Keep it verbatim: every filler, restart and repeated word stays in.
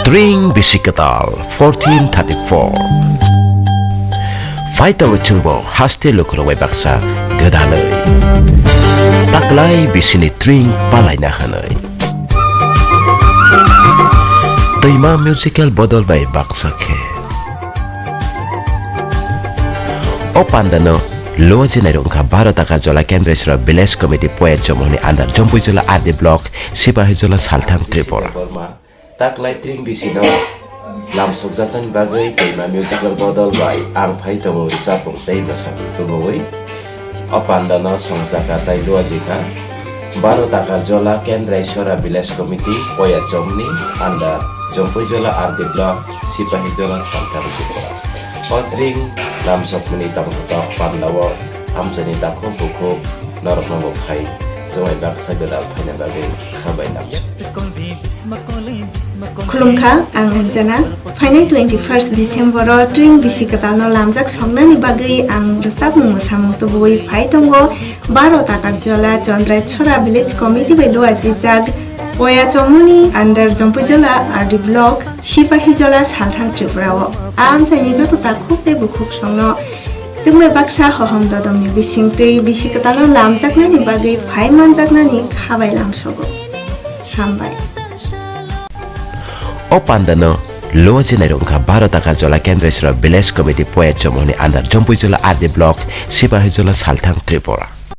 Tring bisi kwtal fourteen thirty-four. Phai tongo chwngbo haste lukurok bai baksa gwdalwi. Taklai bisini tring palaina hwnwi. Twima musical bodol bai baksa khe. O pandano luo jinai rok wngkha Baro Taka Jola Kendreshwra Village Committee Poya Chomoni under Jompuijola R D Block, Sipahijola, Salthang, Tripura. Taklai tring bisino lamsokjaknani bagwi twima musical bodol bai ang phai tongo rwchapmung tei bwsakni tubuwi. O pandano songchakha tei luajikha Baro Taka Jola Kendreshwra Village Committee Poya Chomoni under Jompuijola R D Block, Sipahijola, Salthang, Tripura. O tring lamsokmani tongthotok pandao amchaini takhuk bukhuk norokno bo phai chwngbai baksa gwdal phaina bagwi kha bai lamsok. Khulumkha, ang Anjana. Phainai twenty-first December-o tring bisi kwtalno lamjak songnani bagwi ang rwchapmung mwsamung tubuwi phai tongo. Baro Takar Jola Chondrai Chhora Village Committee bai luajijak Poya Chomoni under Jompuijola R D Block, Sipahijola, Salthang, Tripura-o. A amchaini joto takhuk tei bukhuk songno chwngbai baksa hohom dodomni bisingtwi bisi kwtalno lamjaknani bagwi phai manjaknani kha bai lamsogo. Hambai. O pandano luo jinai rok wngkha Baro Taka Jola Kendreshwra Village Committee Poya Chomoni under Jompuijola R D Block, Sipahijola, Salthang, Tripura.